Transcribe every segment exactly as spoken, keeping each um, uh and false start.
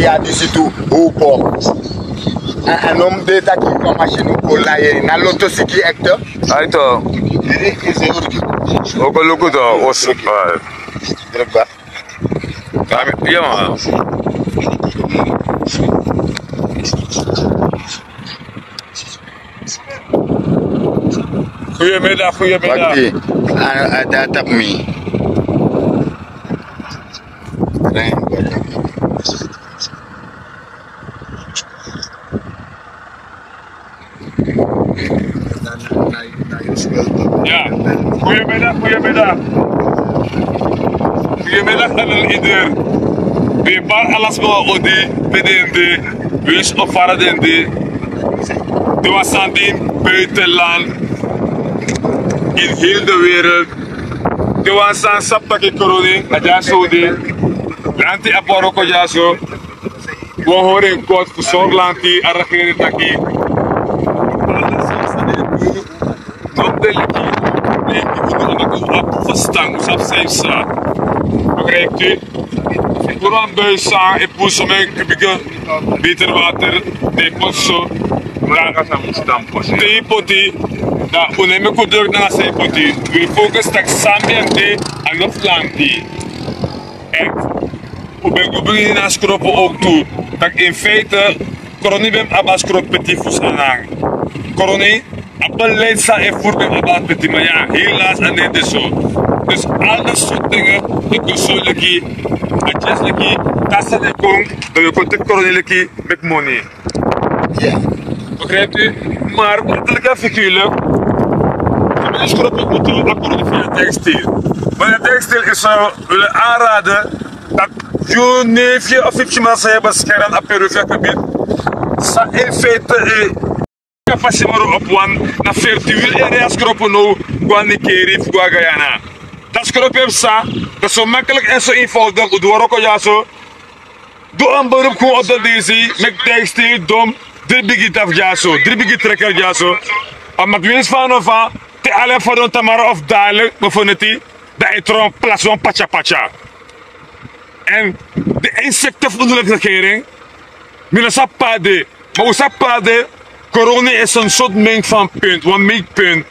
Ya disi tu, upo. A, a no mu de taki wan masini o kon lai en, na loto siki ekte. Aito. Oko luku to, os. Druk ba. Yama. Goedemiddag, goedemiddag. Bakti, a, a, dat op mi. Ya. Goedemiddag, goedemiddag. Goedemiddag aan ieder. We bari ala sma odi pe den de, winsi o fara den de. Den wan sani de ini buitenland, in heel de wereld. Den wan sani sabi taki koroni na dyaso de. Lanti abi wan wroko dyaso. Wi o hori en God fu sorgu lanti, a regering taki. Ala sani san den e du, no de leki den e du, a no go abi ferstan, un sabi san yu sa. Begrijpt u? Fu puru wan buis san e puru somen kubike liter water, den e poti so. Te yu poti, dan un no e meki un druk nanga san yu poti. Wi e focus taki san ben de, a no fu lanti. Èn un ben go bigin na skropu ook tu. Taki in feite, koroni ben abi a skropu peti fu san nanga. Koroni, a beleid san e furu ben abi a peti, ma ya, helaas a no e de so. Dus ala sortu dingen, e kon so leki, a dyaso leki, te a sani e kon, dan yu kon teki koroni leki, meki moni. Ya. Begrijpt u? Maar letterlijk en figuurlijk, de mensen groepen moeten akkoord via textiel. Maar het textiel is, eh, willen aanraden dat je neefje of ietsje maar zijn beschermd op Peruvian gebied. Sa in feite, eh, kapasi moro op wan na virtueel areas groepen no, go na Nickerie, go na Guyana. Dat is groep sa, dat is zo makkelijk en zo eenvoudig, u door ook al ja zo. Du wan beroep kon op de D C, meki textiel dom, dri bigi taf dyaso, dri bigi trekker dyaso. A meki winsi fa no fa, te ala fadon tamara of dalik, no fo neti, dan e tron plas wan patya patya. Èn den insekten fu unu leki regering, mi no sabi pe a de, ma un sabi pe a de, koroni is een soort mengfan punt, wan meetpunt.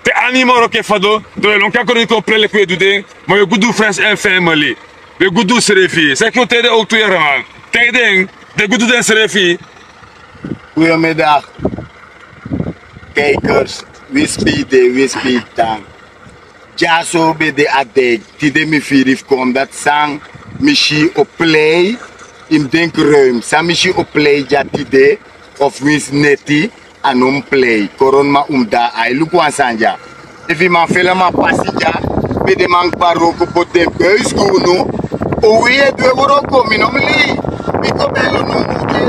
Te a no moro ke fadon, dan wi e lon kan koroni kon prei leki wi e du den, ma wi e go du friends en family. Wi e go du srefi. San yu kon taigi den ook tu yere man. Taigi den, den go du den srefi. Goedemiddag. Kijkers, winsi pe yu de, winsi pe yu tan. Dyaso ben de a dei, tide mi firi fu kon dati san mi si o plei, yu mus denki ruim. San mi si o plei dya tide, of winsi neti, a no mus plei. Koroniman un mus de na ai. Luku wan sani dya. Efu yu man feli a man pasi dya, pe den man kba wroko poti den buis gi unu. Owi e du en wroko, mi no mus lei. Mi kon bel unu unu de.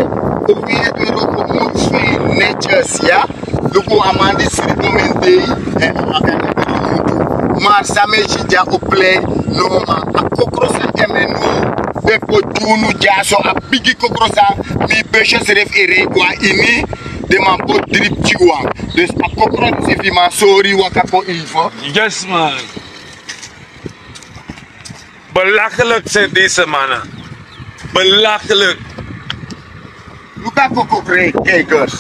Owi e du en wroko, mus feni, netjes, ya. Luku a man di sribi mi dei, eh, a man kan de. Maar san mi e si dya o plei, no man, a kokro san e menu, ben poti gi unu dyaso, a bigi kokro san, mi besi srefi e rei go na ini, den man poti dri pikinwan. Dus a kokro disi, efu yu man sori, waka kon even. Yes man. Belachelijk zijn deze mannen. Belachelijk. Luku a kokro, kijkers.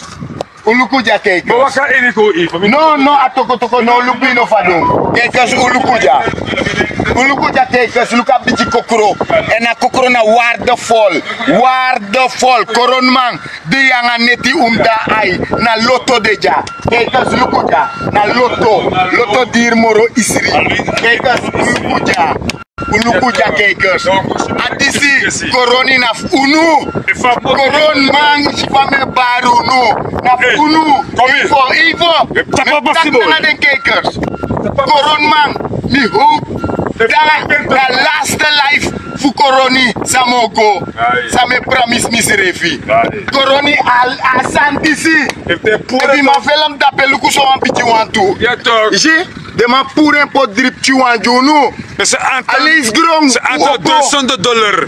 Un luku dya, kijkers. Ma waka ini kon even. No, no, a toko toko, no, luku yu no fadon. Kijkers, un luku dya. Un luku dya, kijkers, luku a bigi kokro. Èn a kokro na waardevol. Waardevol. Koroniman, di yu nanga neti un mus de na ai, na loto de dya. Kijkers, luku dya. Na loto. Loto diri moro isri. Kijkers, un luku dya. Un luku dya, kijkers. A disi koroni na fu unu. Koroniman, si fa mi e bari unu. Na fu unu. Eifo, eifo. Mi e taki nanga den kijkers. Koroniman, mi hoop dati na laatste live fu koroni san mi o go. San mi e pramisi misrefi. Koroni a, a sani disi. Efu yu man feli a mus dape, luku so wan pikinwan tu. Yu si, den man puru en poti dri pikinwan gi unu. A leisi gron. C'est un tas de duizenden dollar.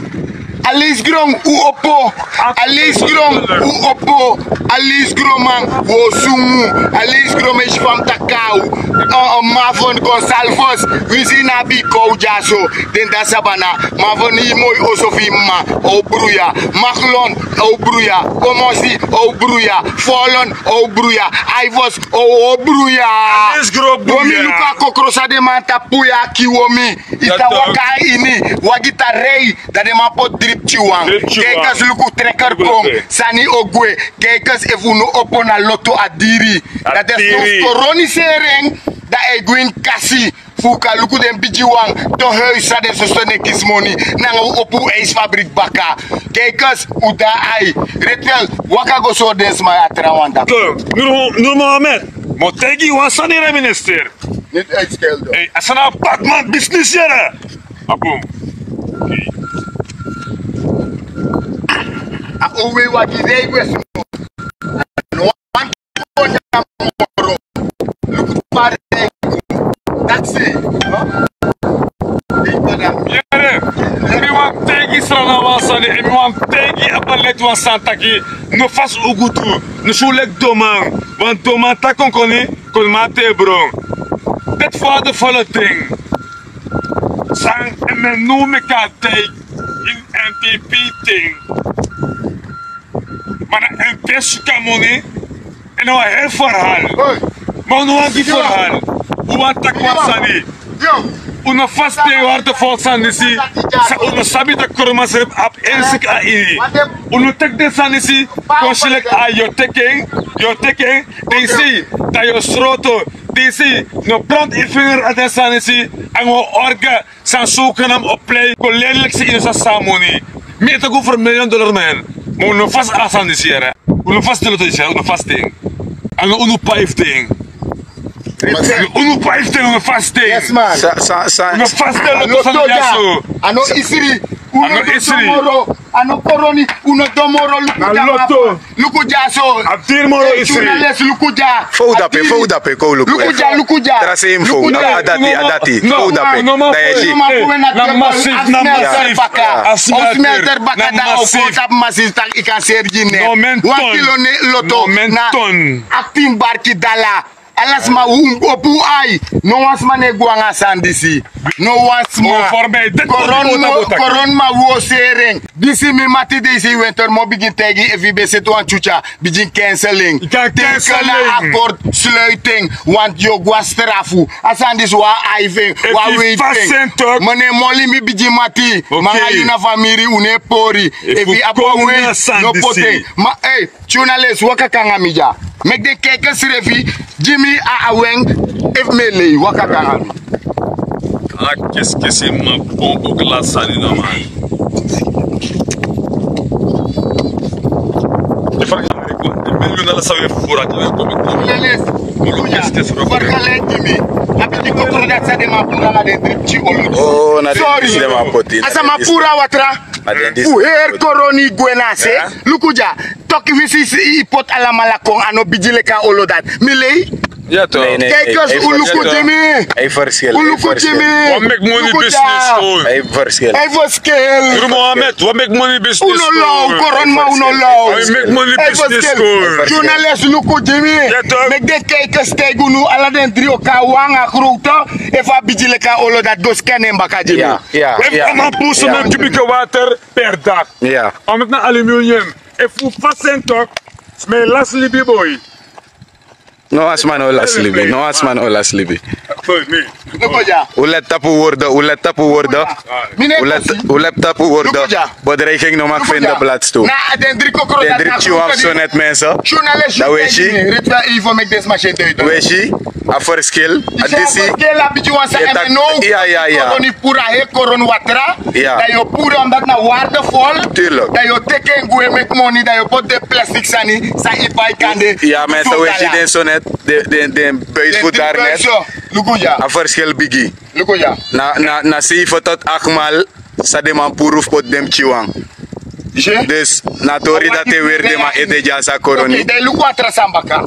A leisi gron un opo. A leisi gron un opo. A leisi gron man un o sungu. A leisi gron mesi fa mi taki a un. Mavon Gonsalvos, winsi yu no abi yu kow dyaso, den de na sabana. Mavon, yu moi oso fu yu mama o bruya. Maklon o bruya. Komosi o bruya. Folon o bruya. Aivos o bruya. Wi o mi luku a kokro san den man tapu ya, kiwomi. Yu tan waka a ini wagi tan rei. Dan den man poti dri pikinwan. Kijkers, luku trekker kon. Sani o gwe. Kijkers, efu un no opo na loto a diri. Dan den strofu koroni seri en. Dan a e gwe ini kasi. Fu un kan luku den bigiwan. Te huis san den soso no e kisi moni. Nanga un opo un ijsfabriek baka. Kijkers, un de na ai. Retel, waka go sori den sma ya trawan dati. Nur Mohammed, mi o taigi yu wan sani, yere minister. Niet uitschelden. Ei, a sani na batman bisnis, yere. Apo. A owe wagi rei gwe so. No wan kon na moro. Luku pari. Taxi. Yere. Mi wani taigi Sranan wan sani, èn mi wani taigi Apalit wan sani taki: no fasi un gudu, no si un leki doman. Wan doman taki konkoni, koniman te bron. Dati fu a de folo ten. San en menu meki a taigi ini N P P ten. Ma na en pesi kan moni. En na wan heri verhaal. Ma un no wani gi verhaal. Un wani taki wan sani. Un no fasi ten, waarde volk, sani disi. San un no sabi taki koroman srefi abi inzicht a ini. Un no teki den sani disi kon si leki a yu o teki en, yu o teki en. Disi, dan yu o sroto. Disi, no brandi yu vinger a den sani disi. Nanga wan orga san suku na mi o plei, kon leri leki san yu no sabi san na moni. Mi e taki un fu miljoen dollar man. Ma un no fasi a sani disi, yere. Un no fasi den loto disi, yere, un no fasi den. A no unu pai fu den. Unu pai fu den, un no fasi den. Yes, man. Sa, sa, sa. Un no fasi den loto sani dyaso. A no isri. Un no isri. A no koroni, un no don moro. Luku dyaso. A diri moro isri. Journalist, luku dya. Fo un dape, fo un dape, kon luku. Luku dya, luku dya. Trasei mi fo un, a dati, a dati. Fo un dape. Dan yu e si. Na masif, na masif. A smelter baka dan o kon tapu masif taki yu kan seri gi nen. Wan kilo loto na achttien barki dala. Ala sma un opo un ai. No wan sma no e gwe nanga a sani disi. No wan sma. Koroni ma un o seri en. Disi mi mati, disi winter mi o bigin taigi, efu yu ben seti wan tyutya, bigin cancel en. Teken na akkoord, sluit en. Want yu o go na strafu. A sani disi wan ai fu en, wan wei fu en. Moni, moli, mi bigin mati. Ma nanga yu na famiri, un no e pori. Efu yu abi wan wei, no poti en. Ma ei, journalist, waka kon nanga mi dya. Meki den kijkers srefi gi mi a, a wen, efu mi e lei, waka kon nanga mi. A keskesi ma bon, bon, glasi sani no man. Yu fara, yu miljoen dala san wi e furu a dya, wi e kon meki. Journalist, luku dya. Fara, gi mi. A bigi kokro dati san den man puru nanga den dri pikin olo. Oh, na den disi den man poti. A san man puru a watra. Na den disi. Un heri koroni gwe na se. Luku dya. Toki wi si, si yu poti alamala kon, a no bigi leki a olo dati. Mi lei? Kijkers, un luku gi mi. Un luku gi mi. Wi o meki moni bisnis kon. Ei, verschil. Nur Mohammed, wi o meki moni bisnis kon. Un no law, koroni ma un no law. Wi o meki moni bisnis kon. Journalist, luku gi mi. Meki den kijkers taigi unu, ala den dri o kon nanga a grote. Efu a bigi leki a olo dati, go scan en baka gi mi. Efu a man puru sementi kubike water per dag. A meki na aluminium. Efu un fasi en tok, sma e lasi libi, boi. No wan sma no o lasi libi, no wan sma no o lasi libi. Un let tapu wordo, un let tapu wordo. Un let, un let tapu wordo. Bedreiging no mag vinden plaats toe. Den dri pikinwan fu Sonet, mensen. Dan wi e si. Wi e si a verschil. A disi. Ya, ya, ya. Puru a heri koroni watra. Dan yu o puru en, omdat na waardevol. Tuurlijk. Dan yu o teki en gwe meki moni, dan yu o poti den plastic sani san yu bai kande. Ya, mensen, wi e si den Sonet, den, den, den buis fu daar net. Luku dya. A verschil bigi. Luku dya. Na, na, na zeven tot acht maal san den man puru fu poti den pikinwan. Dus na tori dati e weri den man ete dya a koroni. Oké, dan luku a tra sani baka.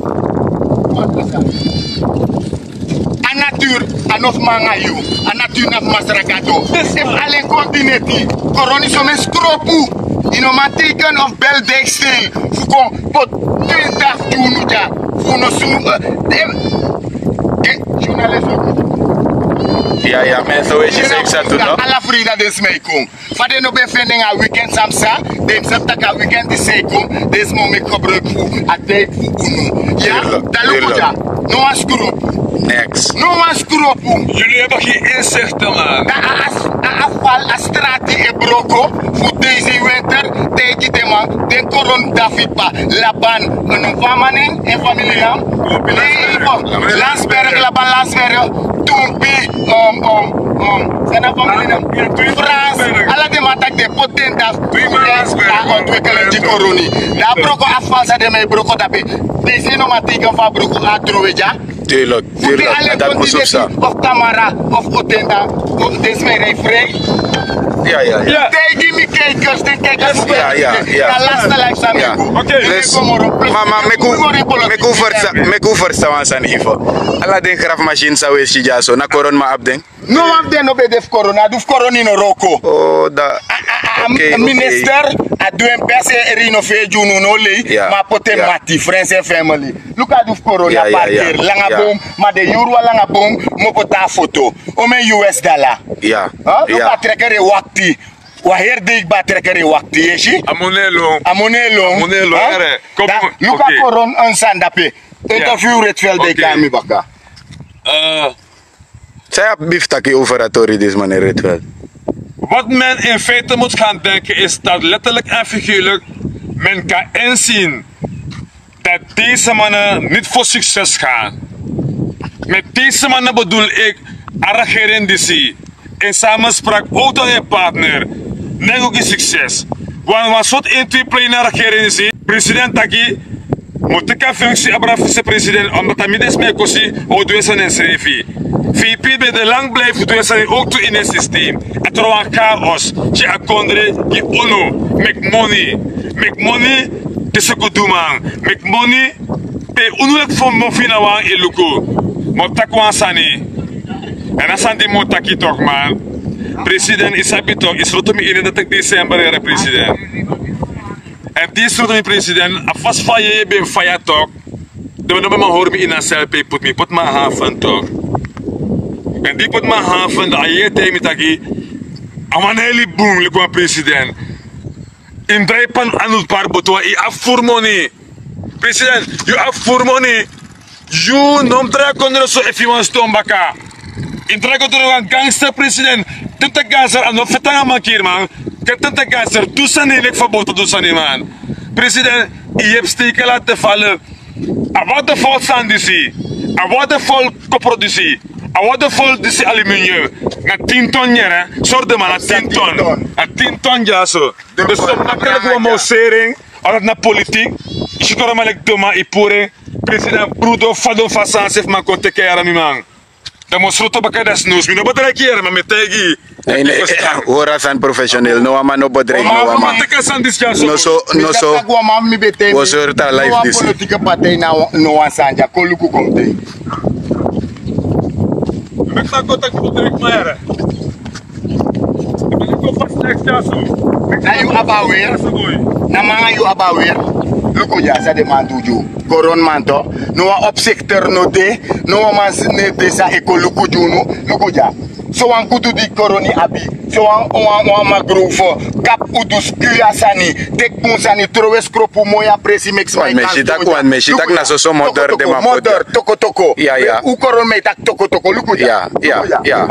A na natuur, a no fu man nanga yu. A natuur na fu Masra Gado. Efu alen kon dineti, koroni so mi e skropu. Yu no man teiken of bel dijksteen fu kon poti twintig fu unu dya fu unu sunu, eh, dem. Eh, journalist. Ya, ya, mensen, we zien zeker zat doen, no? Ala frida den smei kon. Fa den no ben fende en a weekend san mi sa, den mi sabi tak' a weekend di sei kon, den sma o meki gebruik fu a dei fu unu. Ya, dan luku dya, no wan skropu. Neks. No wan skropu. Yulu e baki insekte man. Dan a, a, a, a fal a strati e broko fu deze winter, taigi den man, den koroni David pa, Laban, no fu a man nen, en famili nen. Lansberg, Laban Lansberg, Tumpi, um, um, um, san na famili nen. Frans, ala den man taki den poti den dati fu den a ontwikkeling di koroni. Dan a broko a fal san den man e broko dape. Den si no man teiken fu a broko a trowe dya. Tuurlijk, tuurlijk. Na dati mus op staan. Of Tamara, of Otenda, of den sma e rij vrij. Ya, ya, ya. Taigi mi kijkers, den kijkers fu ya, ya, ya. Na laatste live san mi e go. Oké. Dus, mama, meki un, meki un versta, meki un versta wan sani even. Ala den grafmachine san we si dya so, na koroni man abi den. No wan fu den no ben de fu koroni, a du fu koroni no wroko. Oh, da. A, a, a, oké, oké. Minister, a du en best, e renoveri gi unu, no lei, ma a poti en mati, friends en family. Luku a du fu koroni, a parkeer langa boom, ma den yuru wan langa boom, mi o poti a foto. Omeni U S dala. Ya, ya. Luku a trekker e wakti. Wan heri dei kba a trekker e wakti, yu e si? A moni e lon. A moni e lon. A moni e lon, ere. Luku a koroni, en sani dape. Interview Rietveld, den e kai mi baka. Eh, san yu abi fu taki over a tori disi man, Rietveld? Wat men in feite moet gaan denken is dat letterlijk en figuurlijk men kan inzien dat deze mannen niet voor succes gaan. Met deze mannen bedoel ik a regering disi in samenspraak ook tot een partner. Nen go gi succes. Want wan sort intwiplein na regering disi, president taki mi o teki a functie abra vicepresident, omdat a mi den sma e kosi, o du en sani ensrefi. V P ben de lang blijf fu du en sani ook tu ini en systeem. A tron wan chaos tyari a kondre gi unu. Meki moni, meki moni. Te suku du man, meki moni. Pe unu leki fu mofi na wan e luku. Mi o taki wan sani. Èn a sani di mi o taki tok man. President, yu sabi tok, yu slotu mi ini dati december, yere president. Èn di yu slotu mi president, a fasi fa yeye ben faya tok. Dan mi no ben man hori mi ini a sel pe yu poti mi, poti mi a haven tok. Èn di yu poti mi a haven, dan a yeye taigi mi taki a man no e libi bun leki wan president. Yu mus drai pan anu pari boto, yu abi furu moni. President, yu abi furu moni. Yu no mus drai a kondre so efu yu wani sidon baka. Yu mus drai a kondre, wan gangster president. Tenti gangster a no feti nanga mankiri man. Kan tenti gangster du sani leki fa boto du sani man. President, yu yepi steiken laten vallen. A waterfall sani disi, a waterfall kopro disi, a waterfall disi aluminium. Na tin ton yere, sori den man, na tin ton. Na tin ton dyaso. Dus so makkelijk wan mausering. Omdat na politiek, yu si koro man leki den man e puru en. President, brudo, fadon, fa sani srefi man kon teki yara mi man. Dan mi o sroto baka dati snoes, mi no bedreigi yere, ma mi e taigi yu. Nei, nei, hori a sani professioneel, no wan man no bedreigi no wan man. No so, no so. Wi o sori tan live disi. No wan politiki partij, no wan sani dya, kon luku kon tei. Meki mi go taki bedreigi man yere. Na yu abi a weri. Na man nanga yu abi a weri. Luku dya san den man du gi unu. Koronman to. No wan opzichter no de. No wan man no e de san e kon luku gi unu. Luku dya. Sowan gudu di koroni abi. Sowan wan, wan mangrove. Kapu udu, skui a sani. Teki bun sani, trowe skropu, moi a presi, meki sma e kan. Wan mesi taki, wan mesi taki na soso modder den man poti. Modder, tokotoko. Ya, ya. Un koronman e taki tokotoko, luku dya. Ya, ya, ya.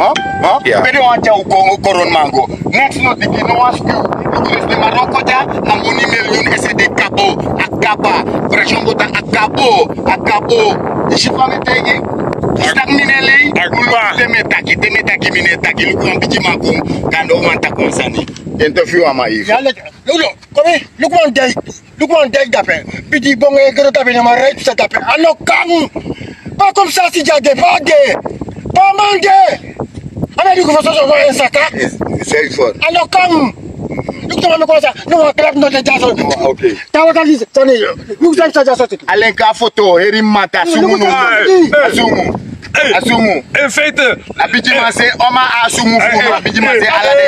Pe den wani tyari un koronman go? Neks no diki, no wan skui. Luku den sma e wroko dya, a moni milyun esi di kabo, a kaba. Frasyon bota, a kabo, a kabo. Yu si fa mi e taigi yu? Yu si taki mi no e lei? Luku te mi e taki, te mi e taki mi no e taki. Luku wan pikin man kon, kande un man taki wan sani. Interview a man efu. Ya, leki, luku, luku wan dei. Luku wan dei dape. Piti bongo e gro dape, na man rei psa dape. A no kan. Pe a kon psa si dya de, pe a de? Pe a man de? A no e luku fu soso fu en saka. A no kan. Luku te man mi kon sa, no wan klap no de dyaso. Oké. Tawa kan disi, sani. Luku san psa dyaso. Alen kon a foto, heri mata, sumu no. Sumu. Asumu. In feite. A bigiman se oma asumu fu a bigiman se ala de.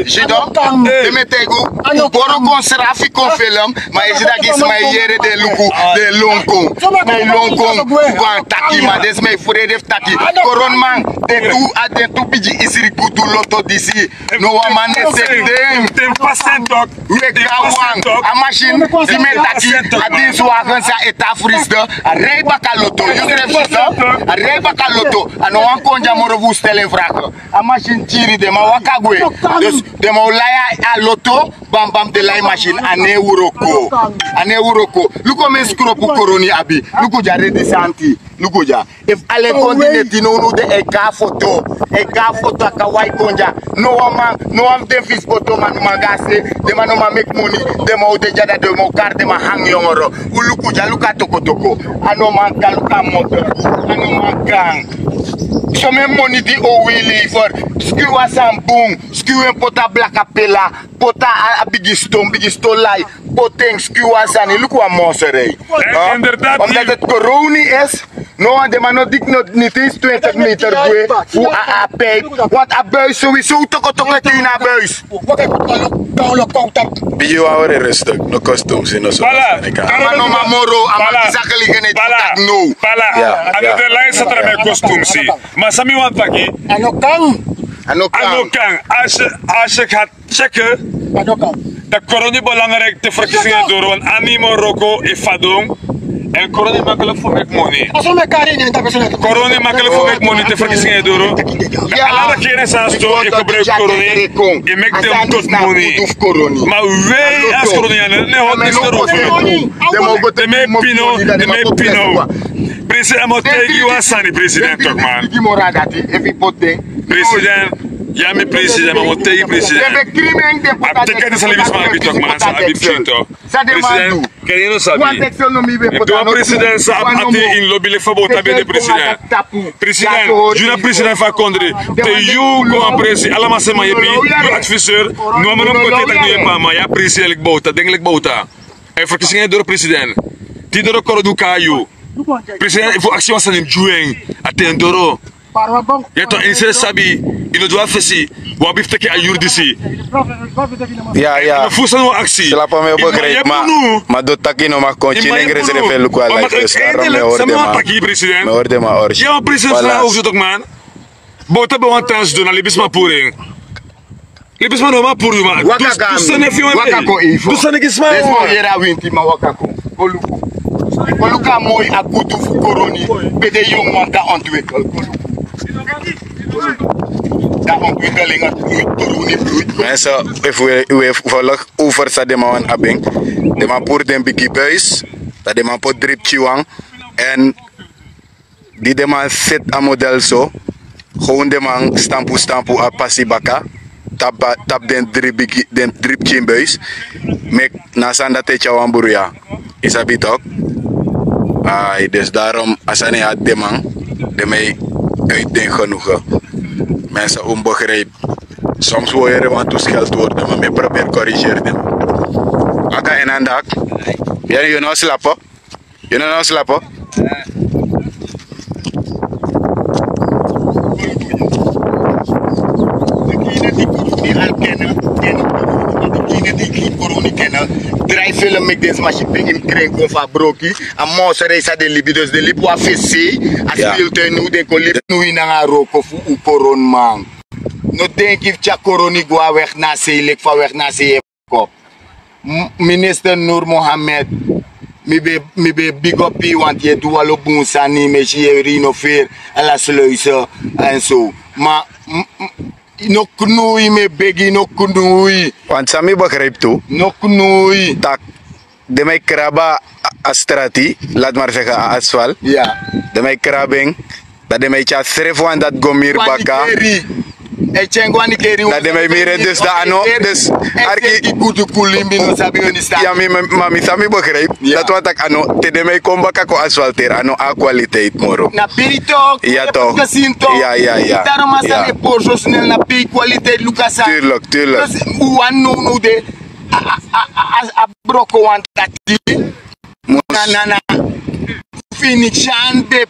Sidon. Te mi e taigi un, un boro kon srafi kon felem, ma yu si taki sma e yere den luku, den lon kon. Sma e lon kon, kon taki, ma den sma e frede fu taki. Koronman, den tu, a den tu bigi isri kutu loto disi. No wan man e seki den. Ten pasent tok. We gawan, a masin di mi e taki, a disi wagen san e tan frisde, a rei baka loto. Yu srefi si, a rei baka loto. A no wani kon dya moro fu un stel en vraag. A masin kiri den, ma waka gwe. Dus den man o lai a loto, bam bam den lai masin, a no e wroko. A no e wroko. Luku omen skropu koroni abi. Luku dya redi santi. Luku dya. Efu ala en kon di neti nownow den e kon a foto, e kon a foto a kawai kon dya. No wan man, no wan fu den fisiboto man no man go a se, den man no man meki moni, den man o de dya, dan den man o kari den man hangi yongoro. Un luku dya, luku a tokotoko. A no man kan luku a motor, a no man kan. Somen moni di o wili for, skiw a sani bun, skiw en poti a blaka pela, poti a bigi ston, bigi ston lai, poti en skiw a sani, luku a monserij. Omdat het koroni is, no, den man no diki no, niet eens twintig meter gwe fu a, a pijp. Want a buis sowieso toko toko e ten na a buis. Bigi wan weri rustig, no kostuum si no so. Voilà. A man no man moro, a man kisi a gelegenheid fu taki no. Voilà. A no de lai satra mi e kostuum si. Ma san mi wani taki. A no kan. A no kan. A no kan. Als je, als je gaat checken. A no kan. Dan koroni belangrijk te verkiezingen door, want a no e wroko e fadon. En koroni makkelijk fu meki moni. Koroni makkelijk fu meki moni te verkiezingen door. Ala regering san sto e gebruik koroni, e meki den doti moni. Ma wi als koroni, ne hot niks erover. Den mi e pino, den mi e pino. President, mi o taigi yu wan sani, president, tok man. President, ya mi president, ma mi o taigi president. A teki disi libisma abi, tok man, san abi pikin tok. President, ken yu no sabi. Yu wan president san abi ati ini lobi leki fa Bowta ben de president. President, yu na president fu a kondre. Te yu kon a presi, ala maseman yepi, yu adviseur. No man no kon taki yu yepi a man, yu a president leki Bowta, denki leki Bowta. A e verkiezingen doro president. Te doro koro du kon na yu. President, fu aksi wan sani, mi gi yu en. A ten doro. Ya tok, ini seri sabi, yu no du a fesi, wan bif teki a yuru disi. Ya, ya. Fu sani wan aksi. Slapo mi o begrijp, ma, ma doti taki no man kon tini en gresi refe luku a life. Daarom mi e hori den man. Mi e hori den man hori. Ya, wan president fu a ofu tok man. Bowta ben wani tan sidon, na libisma puru en. Libisma no man puru yu man. Waka kon. Du sani gi sma. Yere a winti man, waka kon. Kon luku. Kon luku a moi, a gudu fu koroni. Pe den yongu wan kan ontwikkel. Kon luku. Dan ontwikkeling a bloeit, koroni bloeit. Mensen, efu wi, wi e folg over san den man wani abi en. Den man puru den bigi buis. Dan den man poti dri pikin wan. En di den man seti a model so, gewoon den man stampu stampu a pasi baka, tapu, tapu den dri bigi, den dri pikin buis, meki na a sani dati e tyari wan bruya. Yu sabi tok. Ai, dus daarom a sani e hati den man, den mi e uit den genoegen. Mensen, un begrijp. Soms wi o yere wantu scheldwoorden, ma mi e probeer corrigeer den. Waka en andak. Ya, yu no slapo. Yu no no slapo. Drai film meki den sma si begi mi kren kon fu a broki. A monster e sa den libi, dus den libi wan fesi. A speeltuin, nu den kon libi. Nu ini nanga wroko fu un koroni man. No denki fu tyari koroni go a weg na sei, leki fa weg na sei. Kon. M-, minister Noor Mohammed, mi ben, mi ben big up yu, want yu e du wan lo bun sani, mi e si yu e renoveer ala sluizen en so. Ma, m-, m-, no knoei, mi e begi, no knoei. Want san mi begrijp tu. No knoei. Tak, den mi e kraba a, a strati, laat maar zeggen a asfalt. Ya. Den mi e kraba en. Dan den mi e tyari srefi wan dati go miri baka. Dan den mi e miri en, dus dan a no, dus arki. Ya, mi, ma, ma mi san mi begrijp. Dati wani taki a no, te den mi e kon baka kon asfalteri, a no a kwaliteit moro. Na pei tok. Ya tok. Ya, ya, ya. Daarom a sani e pori so snel, na pei kwaliteit, luku a sani. Tuurlijk, tuurlijk. Dus un wani now now de a, a, a, a, a broko wan dati. Na, na, na. Fini tyan de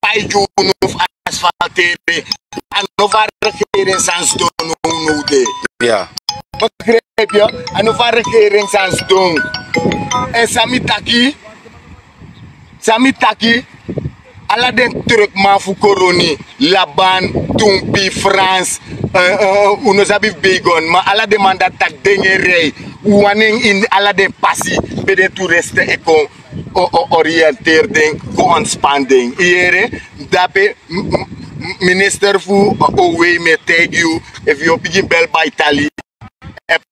ai gi unu fu asfalteri. A no fu a regering sani sidon now de. Begrijp yu? A no fu a regering sani sidon. Èn san mi taki, san mi taki, ala den trukman fu Koroni, Laban, Tumpi, Frans, unu no sabi fu Beigon, ma ala den man dati taki den e rei. Un wani en ini ala den pasi pe den toeristen e kon oriënteri den, kon ontspan den. Yu yere? Dape minister fu O W mi e taigi yu, efu yu o bigin bel Baitali,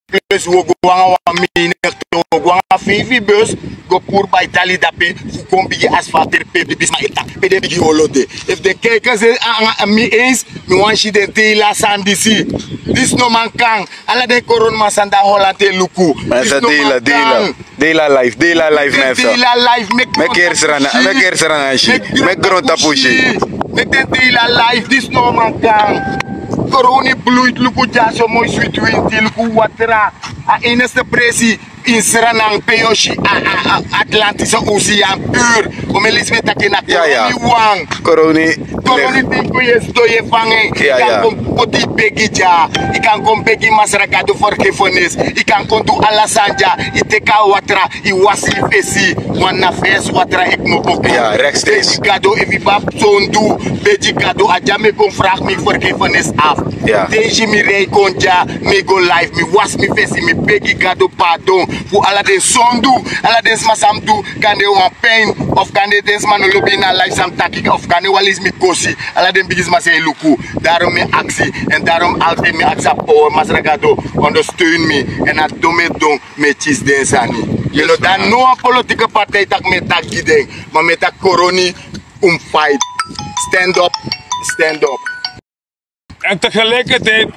plus wi o go nanga wan menigte, wi o go nanga feifi bus go puru Baitali dape fu kon bigin asfalteri pe libisma e tan, pe den bigin holo de. Efu den kijkers de nanga mi eens, mi wani si den deila sani disi. Disi no man kan. Ala den Koroniman sani de na Holland e luku. Disi no man kan. Deila life, deila life na en so. Meki heri Sranan si, meki grontapu si. Meki den deila life, disi no man kan. Koroni bloeit, luku dya so moi switi winti, luku watra. A enigste presi ini Sranan pe yu o si a Atlantische Oceaan puru. Un e leisi mi e taki na Koroni wan. Koroni. Koroni, den kon yu e sidon yu e fanga en. Yu kan kon poti yu begi dya. Yu kan kon begi Masra Gado fergifenis. Yu kan kon du ala sani dya. Yu teki a watra, yu wasi yu fesi. Wan na fesi watra e kmopo kon. Begi Gado, efu yu abi sondu, begi Gado. A dya mi e kon vraag mi fergifenis af. Te yu si mi rei kon dya, mi go live, mi wasi mi fesi, mi begi Gado pardon fu ala den sondu, ala den sma san mi du, kande wan pijn, of kande den sma no lobi ini a life san mi taki, of kande wan leisi mi kosi, ala den bigisma san e luku. Daarom mi e aksi, en daarom altijd mi e aksi a power, Masra Gado ondersteun mi, en a don mi e don, mi e kisi den sani. Yu no, dan no wan politieke partij taki mi e taki gi den, ma mi e taki Koroni, un fight, stand up, stand up. En tegelijkertijd,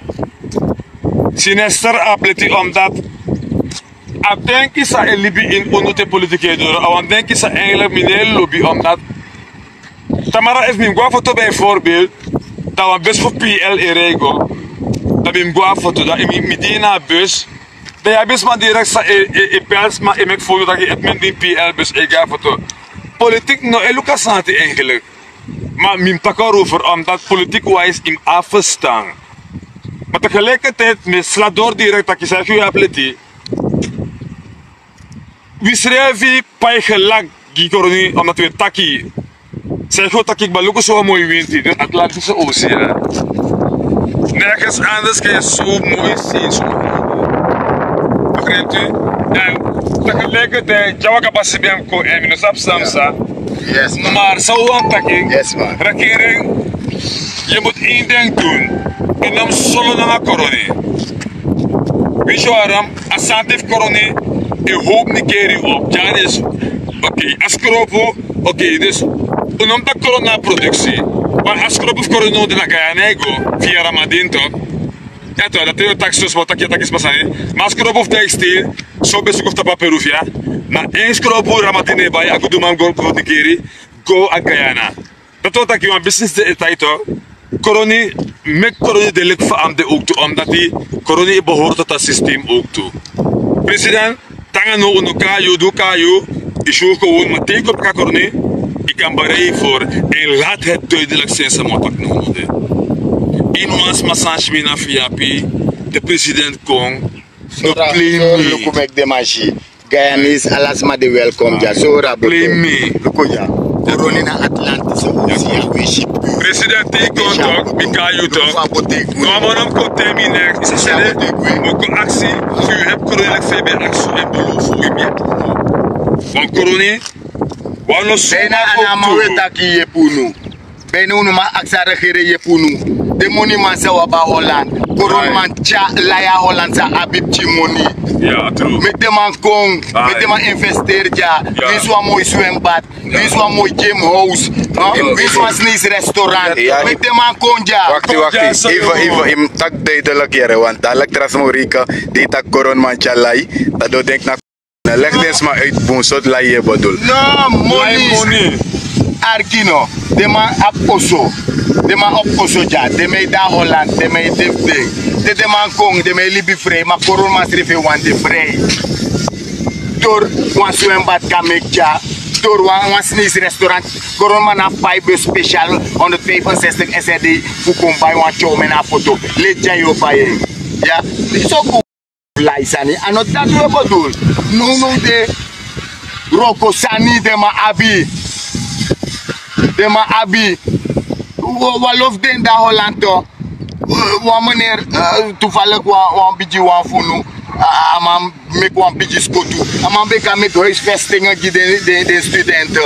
Sinester Apleti, omdat a denki san e libi ini unu te politiki e doro, a wan denki san eigenlijk mi no e lobi, omdat tamara efu mi mus go na foto bijvoorbeeld, dan wan bus fu P L e rei go, dan mi mus go na foto, dan mi, mi de ini a bus, dan yu abi sma direct san e, e, e bel sma, e meki foto taki efu mi de ini P L bus e go na foto. Politiek no e luku a sani dati eigenlijk. Ma mi mus taki daarover, omdat politiek wijs yu mus abi ferstan. Ma tegelijkertijd mi e sla door direct taki san yu abi leti. Wi srefi pai gelak gi Koroni, omdat wi e taki. San yu o taki kba, luku so wan moi winti, den Atlantische Oceaan. Nergens anders kan yu so moi si so. Begrijpt u? En tegelijkertijd, dya waka pasi ben kon en mi no sabi san mi sa. Yes, man. Maar san wi wani taki, yes, man, regering, yu mus één ding doen. Yu no mus solo nanga Koroni. Winsi waarom, a sani fu Koroni e howpu Nickerie op. Dya dus, oké, a skropu, oké, dus un no mus taki Koroni na a productie. Want a skropu fu Koroni no de na Guyana e go via Ramadin toch. Ya toch, dati yu o taki so, sma o taki, yu o taki sma sani. Ma a skropu fu Dijksteel, so ben suku fu tapu a Peruviaan. Na één skropu Ramadin e bai, a guduman go, go Nickerie, go a Guyana. Dati wani taki wan business de e tai toch. Koroni, meki Koroni de leki fa a mus de ook tu, omdat Koroni e behoren tot a systeem ook tu. President, te nanga now un no kan yu, un no kan yu, yu si unu kon, ma te yu kon piki a Koroni, yu kan berei yu voor en laat het duidelijk zijn san mi o taki now no de. Yu no wan sma san si mi na fiapi, te president kon, no play mi. Luku, meki den man si. Guyanese, ala sma de welkom dya. Sori a boto. Luku dya. Koroni na Atlantische Oceaan, wi si. President, te yu kon toch, mi kan yu toch. No wan man no mus kon teki mi neks. Yu sabi san mi o kon aksi, fu yu help Koroni leki fa yu ben aksi en belofu wi mi. Want Koroni, wan no so. Bijna a na a man wi e taki yepi unu. Bijna unu man aksi a regering yepi unu. Den moniman san wi abi na Holland. Koroniman tyari lai a Holland san abi pikin moni. Ya, true. Meki den man kon, meki den man investeri dya. Winsi wan moi zwembad, winsi wan moi gym house, winsi wan Chinese restaurant. Meki den man kon dya. Wakti, wakti. Even, even, yu mus taki duidelijk, yere, want dadelijk tra sma o reken, di yu taki Koroniman tyari lai, dan den o denki na Na leg den sma uit bun, sortu lai yu e bedoel? No, moni. Arki no. Den man abi oso. Den man abi oso dya. Den man e de na Holland. Den man e de fu den. Te den man kon, den man e libi frei. Ma Koroniman srefi e wani de frei. Dori wan zwembad kan meki dya. Dori wan wan sneisi restaurant. Koroni man na fu pai bus special honderdvijfenzestig srd fu kon bai wan tyow men na a foto. Leti dya yu o bai en. Ya. Disi o kon lai sani a no dati we go dun. Nownow de wroko sani den man abi. Den man abi. Wan lofu den de na holanto. Wan meneri tufalik wan bigi wan fu unu. A man meki wan bigi skotu. A man ben kan meki hoisfestingi gi den studente.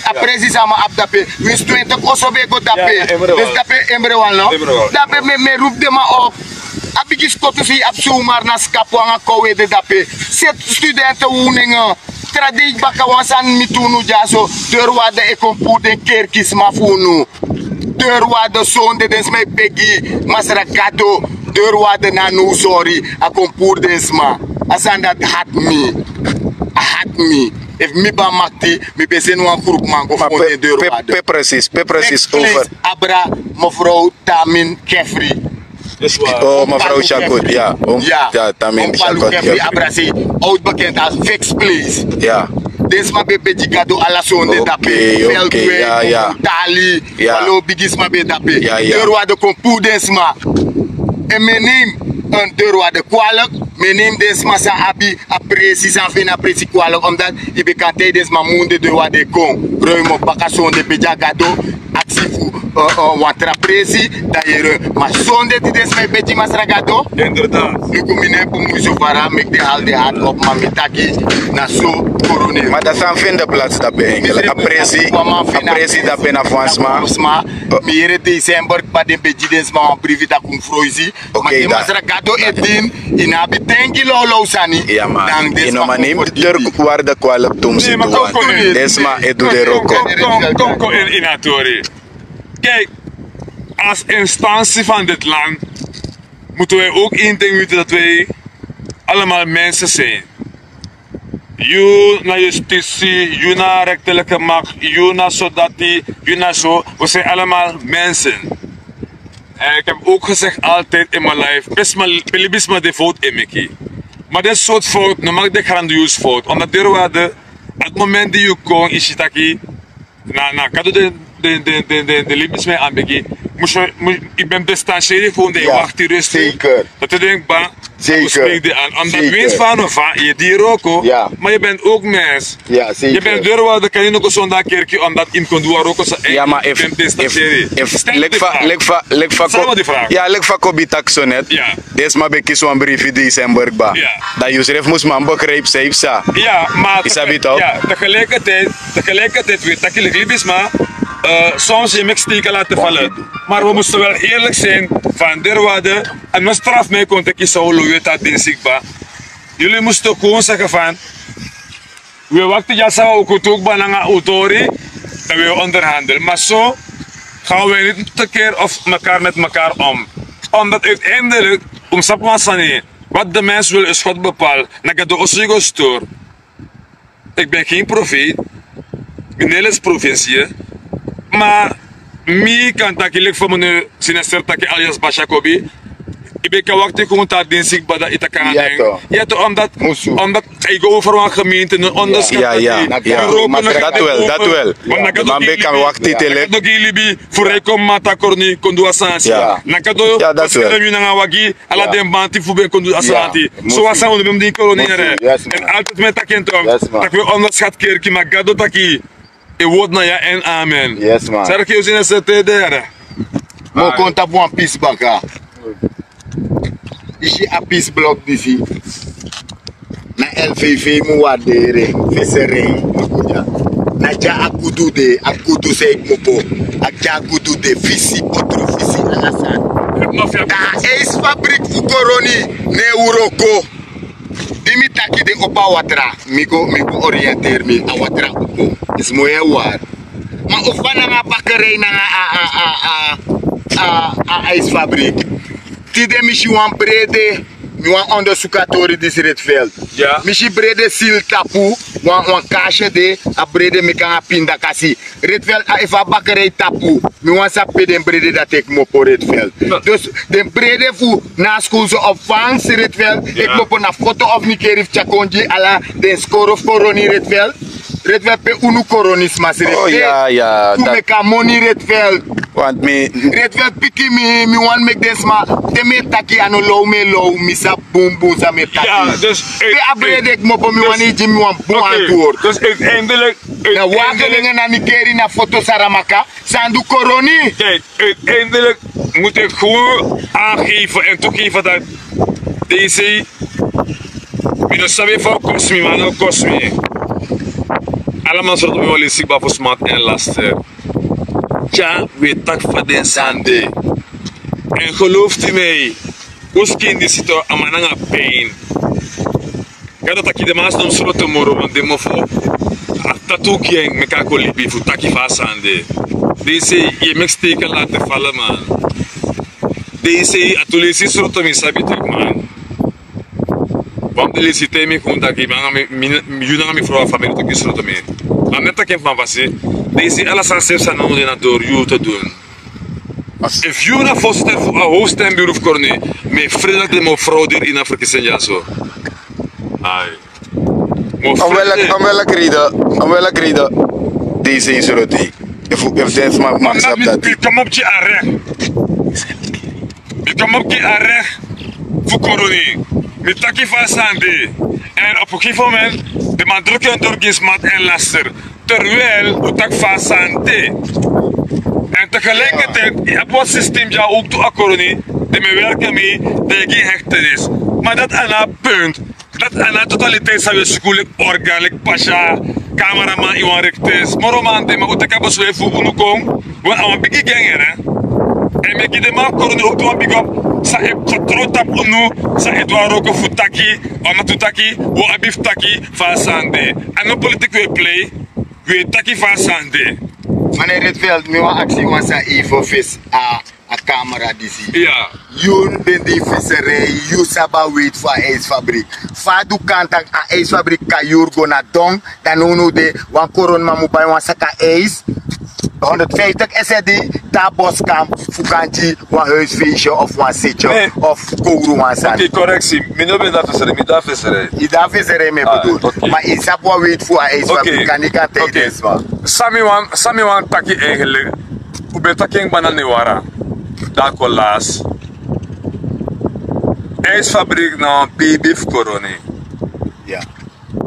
A presi san a man abi dape. Winsi twenti koso ben e go dape. Desi dape embre wan no. Dape mi e rupu den man op. A bigi skotu san yu abi sumari na skapu nanga kow ede dape. Seti studente wun nen. Tra dei baka wan sani mi tu unu dyaso. Deurwaarder e kon puru den kerkisma fu unu. Deurwaarder sonde den sma e begi masra gado. Deurwaarder na no sori. A kon puru den sma. A sani dati hati mi. A hati mi. Efu mi ban makti mi ben seni wan grupu man go fon den deurwaarder. Pe presis pe presis over. Abra mevrouw Tamin Kefri. Oh mevrouw Shakut ya. Ya. Tamin Shakut Kefri. Abra sei. Out bekend as fix place. Ya. Den sma ben begi gado ala sonde dape. Veldweg, Tali. Wan lo bigi sma ben dape. Deurwaarder kon puru den sma. En mi e neem en deurwaarder kwalik. Mi e neem den sma san abi a presi san feni a presi kwalik omdat yu ben kan taigi den sma mun den deurwaarder e kon. Ruim op baka sonde begi a gado. Aksi fu wan tra presi dan yu e ruim. Ma sonde di den sma e begi masra gado. Luku mi no e pumui so fara meki den hali den hati op ma mi taki na so. Koroni ma dan san feni de plats dape enkel a presi. A presi dape na fu wan sma. Mi yere december kba den ben gi den sma wan brifi taki un froisi. Ma den masra gado e din. Yu no abi ten gi lawlaw sani. Dan den sma kon fordigi. Wari de kwalik tumsi tu wan den sma e du den wroko. Kon kon ini a tori. Kijk, als instantie van dit land moeten wij ook één ding weten, dat wij allemaal mensen zijn. Yu na justitie, yu na rechterlijke macht, yu na sodati, yu na so. We zijn allemaal mensen. En ik heb ook gezegd altijd in mijn life, bisma libisma de fout in meki. Maar dit soort fout no maak de grandioos fout omdat deurwaarde het moment die yu kon isitaki na na kado den den den den den den libisma e anbegi. Mus yu ben distanseri fu un den e wakti rusti. Dati e denki ban. Zeker. Omdat winst van of van yu e di wroko. Maar yu ben ook mens. Yu ben deurwaarde kan yu no go sonda kerki omdat yu mus kon du a wroko san en yu ben distanseri. Leki fa kobi taki so net. Den sma ben kisi wan brifi december kba. Dan yu srefi mus man begrijpi san yu psa. Yu sabi tok. Tegelijkertijd we taki leki libisma. Soms yu meki steken laten vallen. Maar we moesten wel eerlijk zijn. Van derwaarde en no straf mi e kon teki san un lowe ta dinsi kba. Yuli mus toku un saka fan. Wi e wakti dya san wan un kutu kba nanga un tori. Dan wi e onderhandel ma so, gan wi niti teker of mekar meti mekar om. Omdat uiteindelik un mus sabi wan sani. Wat de mens wil is god bepaal. Na gado oso yu go stori. Iki ben gen profeet. Mi no e lesi provinsi. Ma mi kan taki leki fa mi no e sinester taki alias basha kobi. Yu ben kan wakti kon un tan a dinsi kba dan yu taki nanga den. Ya to omdat yu go over wan gemeente no onderskat taki. Dati wel dati wel. Yu man ben kan wakti te leki. No gi yu libi fu rei kon mata koroni kon du a sani si. Na gado. Yu nanga wagi. Ala den banti fu ben kon du a sani ati. So wan sani un no ben mus dingi koroni. En altidi mi e taki en tok. Taki wi e onderskat kerki ma gado taki. En word na ya en amen. Sari ki yu sinester te dere. Mi o kon tapu wan pisi baka. Yu si a pisi blok disi. Na lvv mu warderi en. Viseri en. Na dya a gudu de a gudu san e kmopo. A dya a gudu de fisi botru fisi ala sani. Dan a eisi fabrik fu koroni. Ne wroko. Di mi taki den opo a watra. Mi go orienteri mi a watra opo. Isi moi e wari. Ma ofu a nanga a bakerei nanga a a a a a a aisi fabrik. Tide mi si wan brede. Mi wani ondersuku a tori disi redveld. Mi si brede sili tapu. Wan kasi ede. A brede meki nanga pindakasi. Redveld efu a bakerei tapu. Mi wani sabi pe den brede dati e kmopo redveld. Dus den brede fu na a skul so of fangs redveld e kmopo na foto of nikeri fu tyakon gi ala den skoro fu koroni redveld. Redveld pe unu koronisma srefi. Oh ya, ya. Fu meki a moni Redveld. Want mi Redveld piki mi, mi wani meki den sma. Te mi e taki a no low, mi e low, mi sabi bunbun san mi e taki. Pe a brede kmopo, mi wani gi mi wan bun antwoord. Dus uiteindelijk. Na wageningen na Nigeri na foto Saramaka. San du koroni. Kijk, uiteindelijk moet ik gewoon aangeven en toegeven dat deze, mi no sabi fa o kosi mi, ma a no kosi mi. Ala man sroto mi wan lesi kba fu smat èn laster. Tya, wi e taki fa den sani de. En geloof u mij, un skin disi, a man nanga pijn. Gado taki den man no mus sroto moro, want den mofo, a tatu gi en meki a kon libi fu taki fa a sani de. Deze, yu e meki steken laten vallen, man. Deze, a tu leisi sroto mi sabi taki, man. Wan fu den leisi ten mi kon taki, mi nanga mi, mi, yu nanga mi frow a famiri toki sroto mi. Ma mi e taki en fu wan fasi. Deze, ala sani srefi san no de na doro yu te du. Efu yu na voorzitter fu a hoofdstembureau fu koroni, mi e frede taki den mofrow diri ini a verkiezing dyaso. Ai. Om welke, om welke reden, om welke reden deze is roti? Efu, efu den sma mag sabi dati. Mi kom op gi a recht. Mi kom op gi a recht fu koroni. Mi taki fa a sani de. En op een gegeven moment, den man druk yu doro gi smat èn laster. Terwijl un taki fa a sani de. En tegelijkertijd, yu abi wan systeem dya ook tu a koroni, den mi e werk nanga mi, den e gi hechtenis. Ma dati a no a punt. Dati a no a totaliteit san wi e suku, leki organ, leki pasa, cameraman, yu wan rechters. Moro man de, ma un teki a besluit fu unu kon. Wan a wan bigi gang, hè. En mi e gi den man fu koroni ook tu wan big up. San e control tapu unu, san e du a wroko fu taki, wan mati taki, wi abi fu taki fa a sani de. A no politiek wi e play, wi e taki fa a sani de. Meneer Rietveld, mi wani aksi wan sani fu fesi a, a camera disi. Ya. Yu ben de fu visserij, yu sabi a weiti fu a ijsfabriek. Fa a du kan taki a ijsfabriek kan yuru go na don, dan now now de, wan koroniman mu bai wan saka ijs. Honderdvijftig S R D, te a bos kan fu kan gi wan huisfeestje of wan sitje of kowru wan sani. Oké, correctie. Mi no ben de a visserij, mi de a visserij. Yu de a visserij, mi bedoel. Ma yu sabi a weiti fu a ijsfabriek, kan yu kan taigi den sma. San mi wani, san mi wani taki eigenlijk. Un ben taki en kba na Newara. Dan a kon last. Ijsfabriek na wan baby fu koroni. Ya.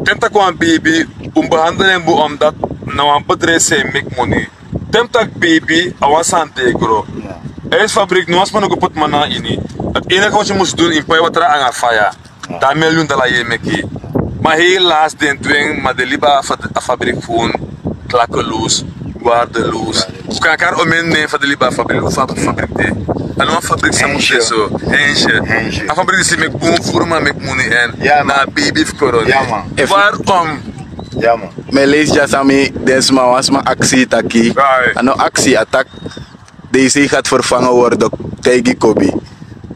Te mi taki wan baby, un behandel en bun omdat na wan bedrijf san e meki moni. Te mi taki baby, a wan sani di e gro. Ijsfabriek, no wan sma no go poti man na ini. A enige wat yu mus du, yu mus pai watra nanga faya. Dan a miljoen dala yu e meki. Ma helaas den du en, ma den libi a fa-, a fabriek fu un klakkeloos, waardeloos. Un kan kari omeni nen fa den libi a fabriek, fa a fabriek de. A no wan fabriek san mus de so. Hensje. A fabriek disi meki bun furu, ma meki moni èn na a baby fu koroni. Waarom? Mi e leisi dya san mi, den sma, wan sma aksi taki. A no aksi, a taki. D C gaat vervangen worden, taigi kobi.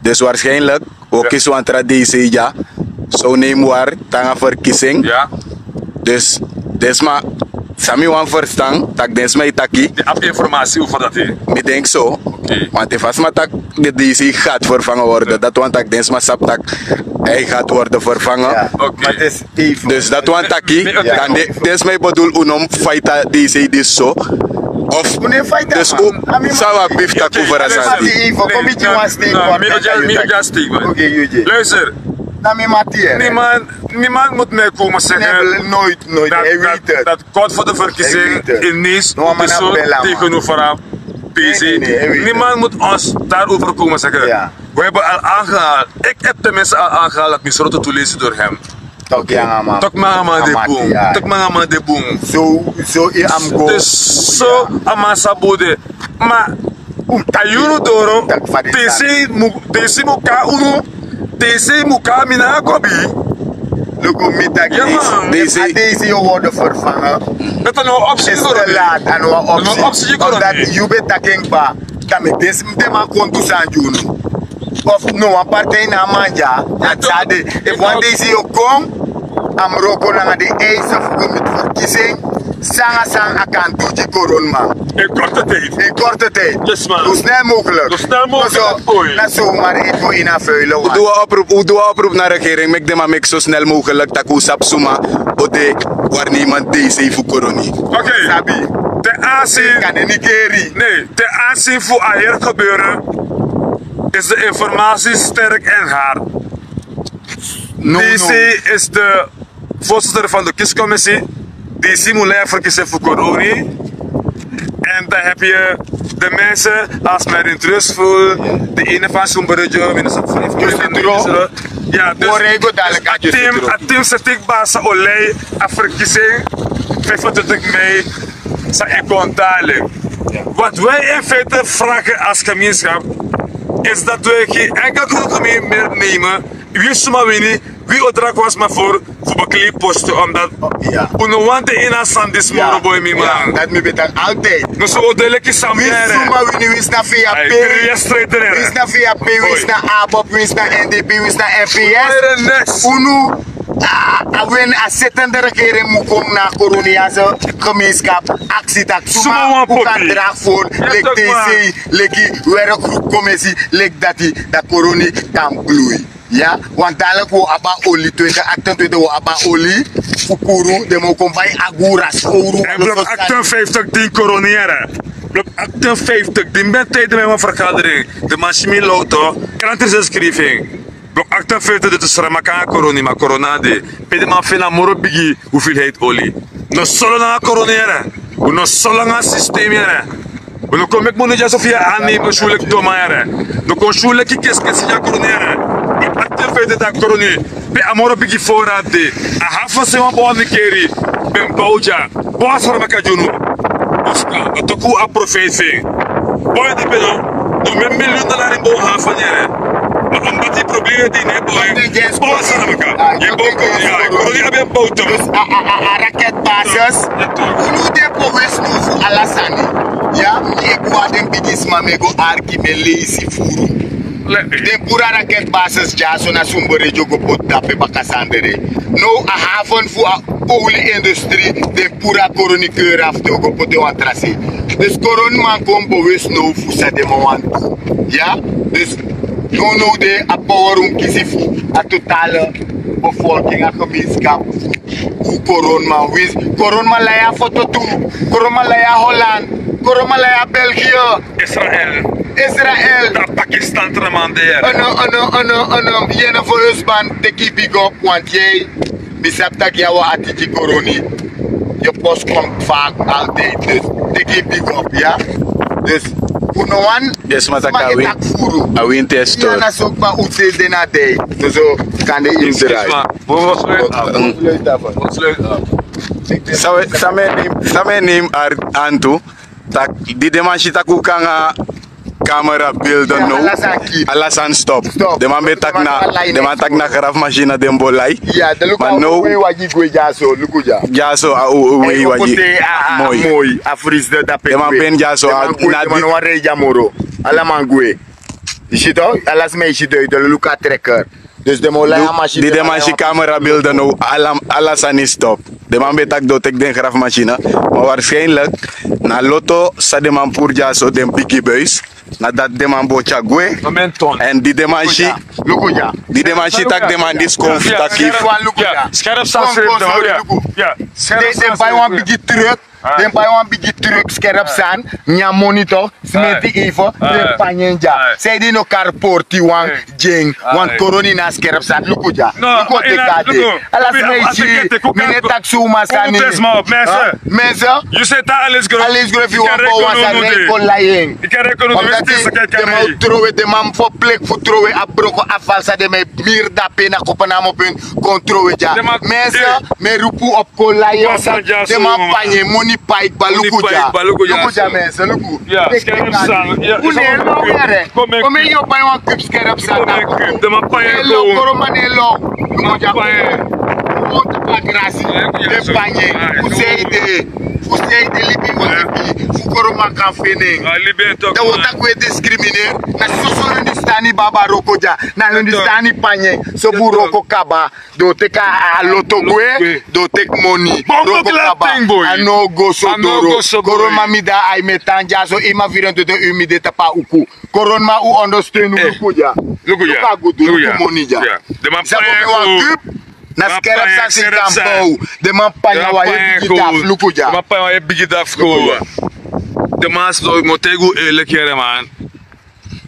Dus waarschijnlijk, wi o kisi wan tra D C dya. So neem waar, te nanga verkiezing. Dus, den sma, san mi wani verstan, taki den sma e taki. Yu abi informatie over dati? Mi denk so. Want efu a sma taki de D C gaat vervangen worden, dati wani taki den sma sabi taki hij gaat worden vervangen. Dus dati wani taki, dan den sma e bedoel un no mus fight a D C disi so. Of, dus un, san wi abi fu taki over a sani. Luister, niemand, niemand moet mij komen zeggen dat kort voor de verkiezing ineens zo tegenover P C. Niemand moet ons daarover komen zeggen. We hebben al aangehaald, ik heb tenminste al aangehaald dat mi sroto tu leisi door hem. Tok nanga man. Tok nanga man de bun. Tok nanga man de bun. So, so, yu am go. Dus so, a man sa bun de. Ma, a yuru doro, D C mu, D C mu kon na unu, D C mu kon na mi nanga kobi. Luku mi taki, D C, D C yu worden vervangen. Dati a no wan optie. Is te laat, a no wan optie. Omdat yu ben taki en kba, dan mi desi mi den man kon du sani gi unu. Of no wan partij na a man dya, dati san de. Efu wan D C o kon, a mus wroko nanga den eisen fu go miti verkiezing, san nanga san a kan du gi koroniman. In korte tijd. In korte tijd. Zo snel mogelijk. Zo snel mogelijk. Na zomaar even in a vuile. Un du wan oproep, un du wan oproep na regering, meki den man meki zo snel mogelijk taki un sabi suma o de waarnemer DC fu Koroni. Oké. Sabi. Ten aanzien. Kan den nigeri. Nee, ten aanzien fu a heri gebeuren is de informatie sterk en hard. DC is de voorzitter van de kiescommissie. DC moet lei a verkiezing fu Koroni. En dan heb je de mensen als Merin Trustful, de ene van Sumberjo, minister van Vijf. Ja, dus a team, a team se teki basa o lei a verkiezing vijfentwintig mei, san e kon dalik. Wat wij in feite vragen als gemeenschap, is dat we geen enkel groep meer nemen. Wi suma wini, wi o dra kon sma voor, voor bekleed posten, omdat un no wani de ini a sani disi moro, boy, mi man. Dat mi ben taki altijd. No so o de leki san mi yere. Wi suma wini, winsi na V P, winsi na V P, winsi na ABOP, winsi na NDP, winsi na NPS. Unu, a, a wen a zittende regering mu kon na Koroni ya gemeenschap aksi taki suma un kan draag voor, leki DC, leki werkgroep commissie, leki dati, dan Koroni kan gloei. Ya, want dadelijk wi o abi a oli, twintig achtentwintig wi o abi a oli fu puru, den mu kon bai agura, skowru. En blok achtenvijftig din Koroni yere. Blok achtenvijftig din, mi ben tijden met een vergadering. De man si mi loto, krantenbeschrijving. Blok achtenvijftig de te sramaka a Koroni, ma Koroni de. Pe den man feni a moro bigi hoeveelheid oli. No solo na Koroni yere. Un no solo na systeem yere. Un no kon meki moni dyaso fu yu a annemen, syu leki doma yere. No kon syu leki keskesi dya Koroni yere. Blok achtenvijftig dati Koroni. Pe a moro bigi voorraad de. A hafu san wan boi nigeri ben bow dya. Boi a sramaka gi unu. Oska, a toku a profeet fu en. Boi di ben no, no mi miljoen dollar in bow hafu yere. Ma omdat yu problem eti ne boi. Boi a sramaka. Yu bow Koroni, ya, Koroni abi en bow toch. Dus a, a, a, a raketbasis. Unu de po wesi now fu ala sani. Ya, mi e go a den bigisma, mi e go arki, mi e leisi furu. Den puru a raketbasis dyaso na Sumberjo go poti dape baka Sandere. Now a haven fu a olieindustrie, den puru a Koroni keur afu, den o go poti en wan tra se. Dus Koroniman kon bewust now fu san den man wani du. Ya? Dus now, now de a power un kisi fu a totale bevolking, a gemeenschap fu Koroniman. Winsi Koroniman lai a foto tu. Koroniman lai a Holland. Koroniman lai a België. Israel. Israel. Dan Pakistan tra man de yere. Ono, ono, ono, ono. Yere fu husband, teki big up, want yere. Mi sabi taki yu abi wan ati gi Koroni. Yu post kon vaak altijd, dus teki big up, ya. Dus fu now on, yes, ma taki a winti e stori. Yu na so kba un seri de na dei. Dus so kan de in drai. San mi e name, san mi e name, ar antu. Tak, di den man si tak' un kon nanga camera beelden now, ala sani stop. Den man ben taki na, den man taki na grafmachine den bo lai. Ma now, dyaso a uwei wagi. Moi. Den man ben dyaso na di. Ala man gwe. Yu si toch, ala sma e si duidelijk, luku a trekker. Dus den man o lai a machine. Di den man si camera beelden now, ala, ala sani stop. Den man ben taki den o teki den grafmachine. Ma waarschijnlijk na loto san den man puru dyaso, den bigi buis. Na dati den man bo tyari gwe. Èn di den man si, di den man si tak' den man disi kon fu taki. Scherp san. Den bai wan bigi truck. Den bai wan bigi truck, skerpsan, nyan moni toch, smeti even, den panya en dya. Sanede yu no kan porti wan dyen, wan Koroni na skerpsan, luku dya. Luku o teki a de. Ala sma e si, mi no e taki suma sani. Mensen, yu si taki Alex Grof, yu wan boi wan sani, kon lai en. Omdat den man o trowe, den man verplicht fu trowe a broko afval san den man e miri dape na Kopenhagen, kon trowe dya. Mensen, mi e roepu un op. Kon lai en. Den man panya en, moni pai kba, luku dya. Luku dya mensen, luku. Un no e low yere. Kon meki yu o pai wan kubi skerpsan. Den man panya en. Koroman no e low. Luku dya. Kon taki a grasi. Den panya en. Fu sanede, fu sanede libi wan libi. Fu Koroman kan feni en. Dan un o taki un e discrimineer. Na soso yu Hindustani baba wroko dya, na Hindustani panyen, so bun wroko kaba, den o teki a loto gwe, den o teki moni, wroko kaba, a no go so doro. Koronman mi de, a e tan dya so, yu man firi en tete, yu mi de tapu a uku. Koronman, un ondersteun un, luku dya. Luku dya. Luku a gudu, luku moni dya. Den man panya wan kup. Na skerp sani, skerp sani. Den man panya wan heri bigi daf, luku dya. Den man panya wan heri bigi daf, luku dya. Den man so, mi o taigi un eerlijk yere, man.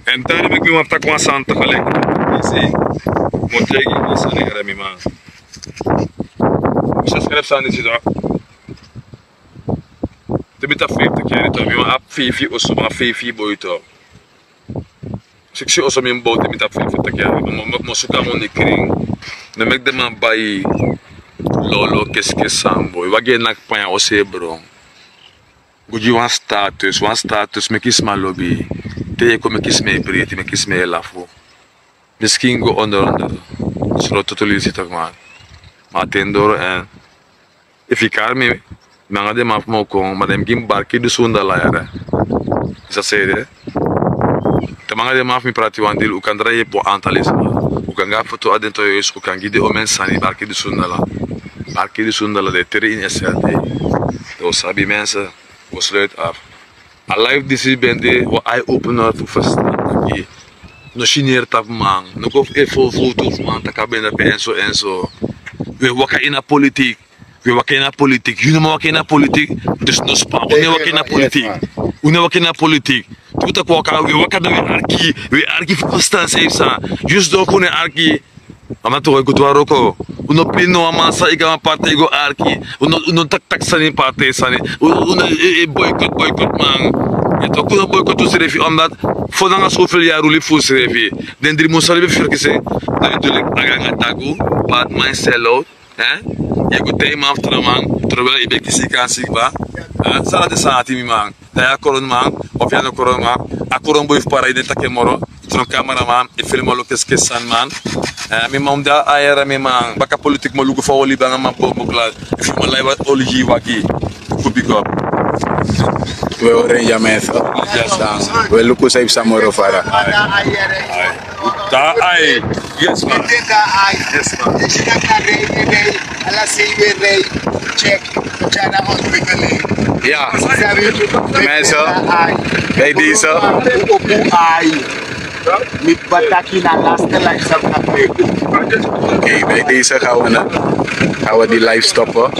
En dati meki mi wani taki wan sani tegelijk. Mi o taigi un wan sani yere, mi man. Mi sa skerp sani disi, toch. Te mi tapu feifi taki yari, toch. Mi man abi feifi oso, ma feifi boi, toch. Siksi oso mi bow te mi tapu feifi taki yari. Mi, mi, mi suku a moni krin. No meki den man bai lolo, keskes sani, boi. Wi e naki panya oso e bron. Go gi wan status, wan status meki sma lobi. Te yu e kon meki sma e breiti, meki sma e lafu. Miskin go onder, onder. Sroto tu lisi taki, man. Ma a ten doro en. Efu yu kari mi, mi nanga den man fu mi o kon, ma den mus gi mi barki dusun dala yere. Yu sa sabi de. Te mi nanga den man fu mi prati wan dil, un kan drai yepi wan aantal sma. Un kan go na foto a den tu, yu e si, un kan gi den omen sani, barki dusun dala. Barki dusun dala, den e teri ini S L D. Den o sabi, mensen, un o sluit af. A live disi ben de wan eye opener fu ferstan taki no sineri tapu man, no go fu e fo foto fu man taki a ben de pe en so en so. Wi e waka ini a politiek. Wi e waka ini a politiek. Yu no man waka ini a politiek. Dus no span. Un no e waka ini a politiek. Un no e waka ini a politiek. Tu taki waka, wi e waka, dan wi e arki. Wi e arki fu ferstan san yu sa. Yu sidon fu un e arki. A man tu, wi e go du wan wroko. Un no pini no wan man san e go a wan partij go arki. Un no, un no taki taki sani, partij sani. Un, un no e, e boycott, boycott man. Yu e taki un no boycott unsrefi, omdat fu nanga so feli yari un libi fu unsrefi. Den dri mun san libi ferkisi, dan yu du leki a ganga dagu, bad man, sell out. Hè? Yu e go taigi man fu tra man, terwijl yu ben kisi kansi kba. Hè? San na den sani ati, mi man. Dan yu a koronman, of yu a no koronman, a koronboi fu paradijs, den taki en moro. Tron cameraman, e film olo keskes sani, man. Eh, mi man, un de a yere, mi man. Baka politiek mi o luku fa un o libi nanga man, bombo klas. Efu yu man lai wan oli gi yu wagi. Fu big up. Wi e hori en ya, mensen. Wi e luku san yu psa moro fara. Ai. Ai. Yes, man. Yes, man. Ala sei wi e rei, check, tyana ontwikkeling. Ya. Mensen, bij deze. Opo ai. Mi bataki na laste line san mi na play. Oké, bij deze gaan we, gaan we die live stoppen.